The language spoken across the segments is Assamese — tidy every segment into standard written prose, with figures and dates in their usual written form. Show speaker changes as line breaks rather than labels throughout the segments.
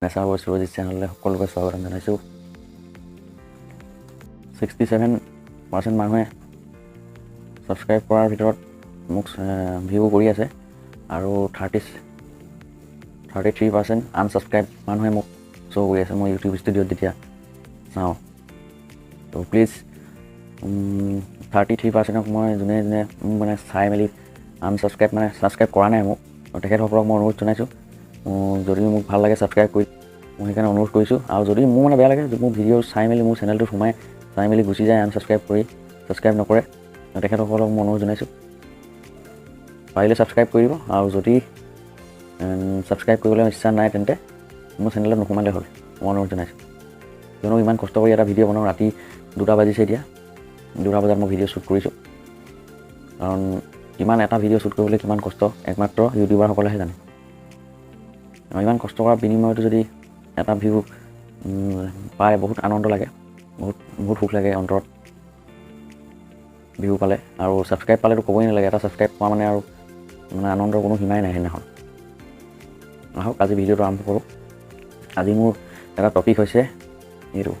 নেচাৰ বয় সুৰজিত চেনেললৈ সকলোকে স্বাগতম জনাইছোঁ। 67% মানুহে ছাবস্ক্ৰাইব কৰাৰ ভিতৰত মোক ভিউ কৰি আছে আৰু 33% আনছাবস্ক্ৰাইব মানুহে মোক শ্ব' কৰি আছে মই ইউটিউব ষ্টুডিঅ'ত যেতিয়া চাওঁ। ত' প্লিজ 33%ক মই যোনে যোনে মোক মানে চাই মেলি আনছাবস্ক্ৰাইব মানে ছাবস্ক্ৰাইব কৰা নাই মোক, তেখেতসকলক মই অনুৰোধ জনাইছোঁ, যদি মোক ভাল লাগে ছাবস্ক্ৰাইব কৰি, মই সেইকাৰণে অনুৰোধ কৰিছোঁ। আৰু যদি মোৰ মানে বেয়া লাগে, মোৰ ভিডিঅ' চাই মেলি মোৰ চেনেলটোত সোমাই চাই মেলি গুচি যায় আনছাবস্ক্ৰাইব কৰি ছাবস্ক্ৰাইব নকৰে, তেখেতসকলক মই অনুৰোধ জনাইছোঁ পাৰিলে ছাবস্ক্ৰাইব কৰি দিব। আৰু যদি ছাবস্ক্ৰাইব কৰিবলৈ ইচ্ছা নাই তেন্তে মোৰ চেনেলত নোসোমালে হ'ল, মই অনুৰোধ জনাইছোঁ। কিয়নো ইমান কষ্ট কৰি এটা ভিডিঅ' বনাওঁ, ৰাতি 2টা বাজিছে, এতিয়া 2টা বজাত মই ভিডিঅ' শ্বুট কৰিছোঁ। কাৰণ কিমান এটা ভিডিঅ' শ্বুট কৰিবলৈ কিমান কষ্ট একমাত্ৰ ইউটিউবাৰসকলেহে জানে। ইমান কষ্ট কৰাৰ বিনিময়তো যদি এটা ভিউ পায় বহুত আনন্দ লাগে, বহুত বহুত সুখ লাগে অন্তৰত ভিউ পালে। আৰু ছাবস্ক্ৰাইব পালেতো ক'বই নালাগে, এটা ছাবস্ক্ৰাইব পোৱা মানে আৰু মানে আনন্দৰ কোনো সীমাই নাই সেইদিনাখন। আহক আজি ভিডিঅ'টো আৰম্ভ কৰোঁ। আজি মোৰ এটা টপিক হৈছে এইটো,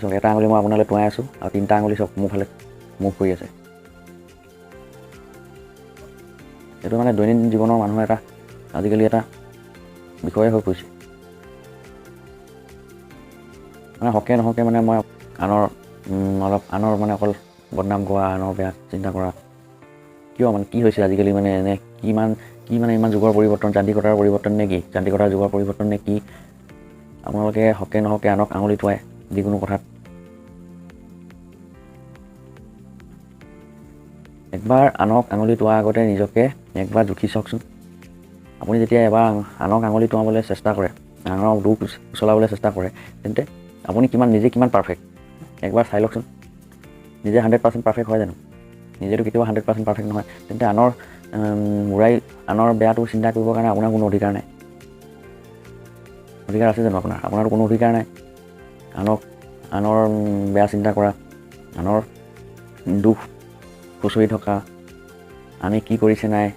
চাওক এটা আঙুলি মই আপোনালৈ টোঁৱাই আছোঁ আৰু 3টা আঙুলি চব মোৰ ফালে মুভ কৰি আছে। এইটো মানে দৈনন্দিন জীৱনৰ মানুহৰ এটা আজিকালি এটা বিষয়ে হৈ পৰিছে। মানে হকে নহকে মানে মই আনৰ অলপ আনৰ মানে অকল বদনাম গোৱা, আনৰ বেয়া চিন্তা কৰা, কিয় মানে কি হৈছে আজিকালি মানে এনে কিমান কি মানে ইমান যুগৰ পৰিৱৰ্তন, যান্ত্ৰিকতাৰ পৰিৱৰ্তন নে কি, যান্ত্ৰিকতাৰ যুগৰ পৰিৱৰ্তন নে কি, আপোনালোকে হকে নহকে আনক আঙুলি টোৱাই যিকোনো কথাত। একবাৰ আনক আঙুলি টোৱাৰ আগতে নিজকে একবাৰ জুখি চাওকচোন। আপুনি যেতিয়া এবাৰ আনক আঙুলি টোৱাবলৈ চেষ্টা কৰে, আনৰ দুখ চলাবলৈ চেষ্টা কৰে, তেন্তে আপুনি কিমান নিজে কিমান পাৰফেক্ট একবাৰ চাই লওকচোন। নিজে 100% পাৰফেক্ট হয় জানো? নিজেতো কেতিয়াও 100% পাৰফেক্ট নহয়। তেন্তে আনৰ মূৰাই আনৰ বেয়াটো চিন্তা কৰিবৰ কাৰণে আপোনাৰ কোনো অধিকাৰ নাই। অধিকাৰ আছে জানো আপোনাৰ? আপোনাৰতো কোনো অধিকাৰ নাই আনক আনৰ বেয়া চিন্তা কৰা, আনৰ দুখ খুচৰি থকা, আনে কি কৰিছে নাই,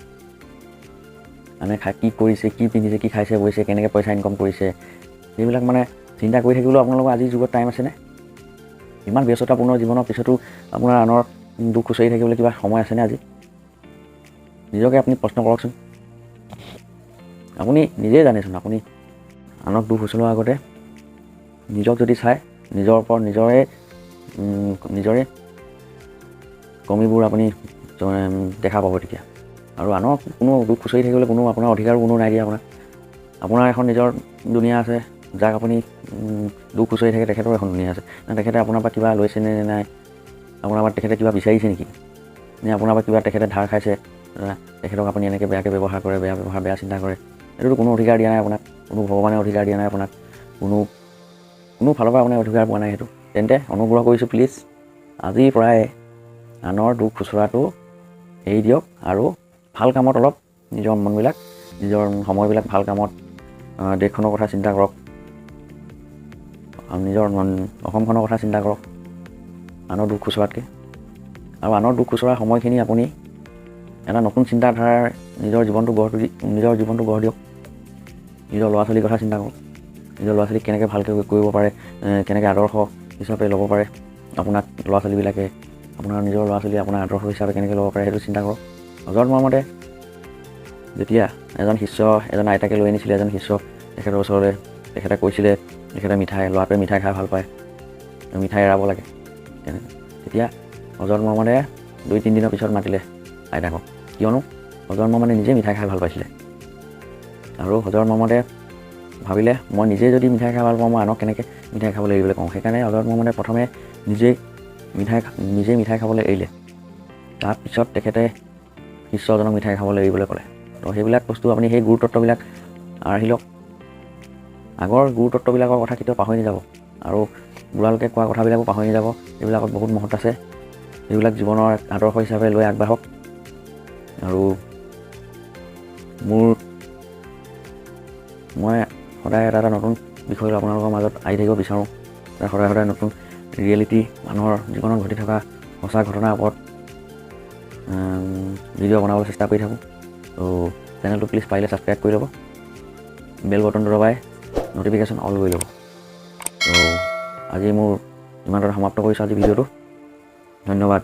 আনে কি কৰিছে, কি পিন্ধিছে, কি খাইছে বৈছে, কেনেকৈ পইচা ইনকাম কৰিছে, সেইবিলাক মানে চিন্তা কৰি থাকিবলৈও আপোনালোকৰ আজিৰ যুগত টাইম আছেনে? ইমান ব্যস্ততাপূৰ্ণ জীৱনৰ পিছতো আপোনাৰ আনৰ দুখ খুচৰি থাকিবলৈ কিবা সময় আছেনে আজি? নিজকে আপুনি প্ৰশ্ন কৰকচোন। আপুনি নিজেই জানেচোন, আপুনি আনক দুখ খুচৰোৱাৰ আগতে নিজক যদি চায়, নিজৰ ওপৰত নিজৰে নিজৰে কমিবোৰ আপুনি দেখা পাব তেতিয়া। আৰু আনক কোনো দুখ খুচৰি থাকিবলৈ কোনো আপোনাৰ অধিকাৰো কোনো নাই দিয়া। আপোনাৰ এখন নিজৰ দুনীয়া আছে, যাক আপুনি দুখ খুচৰি থাকে তেখেতৰ এখন দুনীয়া আছে। তেখেতে আপোনাৰ পৰা কিবা লৈছে নে নাই, আপোনাৰ পৰা তেখেতে কিবা বিচাৰিছে নেকি, নে আপোনাৰ পৰা কিবা তেখেতে ধাৰ খাইছে, তেখেতক আপুনি এনেকৈ বেয়াকৈ ব্যৱহাৰ কৰে, বেয়া ব্যৱহাৰ বেয়া চিন্তা কৰে, এইটোতো কোনো অধিকাৰ দিয়া নাই আপোনাক, কোনো ভগৱানে অধিকাৰ দিয়া নাই আপোনাক, কোনো কোনো ফালৰ পৰা আপুনি অধিকাৰ পোৱা নাই সেইটো। তেন্তে অনুগ্ৰহ কৰিছোঁ প্লিজ আজিৰ পৰাই আনৰ দুখ খুচৰাটো এৰি দিয়ক আৰু ভাল কামত অলপ নিজৰ মনবিলাক, নিজৰ সময়বিলাক ভাল কামত, দেশখনৰ কথা চিন্তা কৰক, নিজৰ অসমখনৰ কথা চিন্তা কৰক আনৰ দুখ খুচৰাতকৈ। আৰু আনৰ দুখ খুচৰা সময়খিনি আপুনি এটা নতুন চিন্তাধাৰাৰ নিজৰ জীৱনটো গঢ় তুলি নিজৰ জীৱনটো গঢ় দিয়ক। নিজৰ ল'ৰা ছোৱালীৰ কথা চিন্তা কৰক, নিজৰ ল'ৰা ছোৱালীক কেনেকৈ ভালকৈ কৰিব পাৰে, কেনেকৈ আদৰ্শ হিচাপে ল'ব পাৰে আপোনাক ল'ৰা ছোৱালীবিলাকে, আপোনাৰ নিজৰ ল'ৰা ছোৱালী আপোনাৰ আদৰ্শ হিচাপে কেনেকৈ ল'ব পাৰে সেইটো চিন্তা কৰক। হজৰত মহম্মদে যেতিয়া এজন শিষ্য, এজন আইতাকে লৈ আনিছিলে এজন শিষ্য তেখেতৰ ওচৰলৈ, তেখেতে কৈছিলে, তেখেতে মিঠাই, ল'ৰাটোৱে মিঠাই খাই ভাল পায়, মিঠাই এৰাব লাগে তেনেকৈ। তেতিয়া হজৰত মহম্মদে 2-3 দিনৰ পিছত মাতিলে আইতাকক, কিয়নো হজৰত মহম্মদে নিজে মিঠাই খাই ভাল পাইছিলে। আৰু হজৰত মহম্মদে ভাবিলে মই নিজে যদি মিঠাই খাই ভাল পাওঁ, মই আনক কেনেকৈ মিঠাই খাবলৈ এৰিবলৈ কওঁ। সেইকাৰণে হজৰত মহম্মদে প্ৰথমে নিজে মিঠাই খাবলৈ এৰিলে, তাৰপিছত তেখেতে শিষ্যজনক মিঠাই খাবলৈ এৰিবলৈ ক'লে। তো সেইবিলাক বস্তু আপুনি সেই গুৰুতত্ববিলাক আৰ্হি লওক। আগৰ গুৰুতত্ববিলাকৰ কথা কেতিয়াও পাহৰি নাযাব আৰু বুঢ়ালোকে কোৱা কথাবিলাকো পাহৰি নাযাব। এইবিলাকত বহুত মহত্ব আছে, সেইবিলাক জীৱনৰ আদৰ্শ হিচাপে লৈ আগবাঢ়ক। আৰু মই সদায় এটা এটা নতুন বিষয় লৈ আপোনালোকৰ মাজত আহি থাকিব বিচাৰোঁ। সদায় সদায় নতুন ৰিয়েলিটি, মানুহৰ জীৱনত ঘটি থকা সঁচা ঘটনাৰ ওপৰত ভিডিঅ' বনাবলৈ চেষ্টা কৰি থাকোঁ। ত' চেনেলটো প্লিজ পাৰিলে ছাবস্ক্ৰাইব কৰি ল'ব। বেল বটনটো দবাই ন'টিফিকেশ্যন অল কৰি ল'ব। ত' আজি মোৰ ইমানতে সমাপ্ত কৰিছোঁ আজি ভিডিঅ'টো। ধন্যবাদ।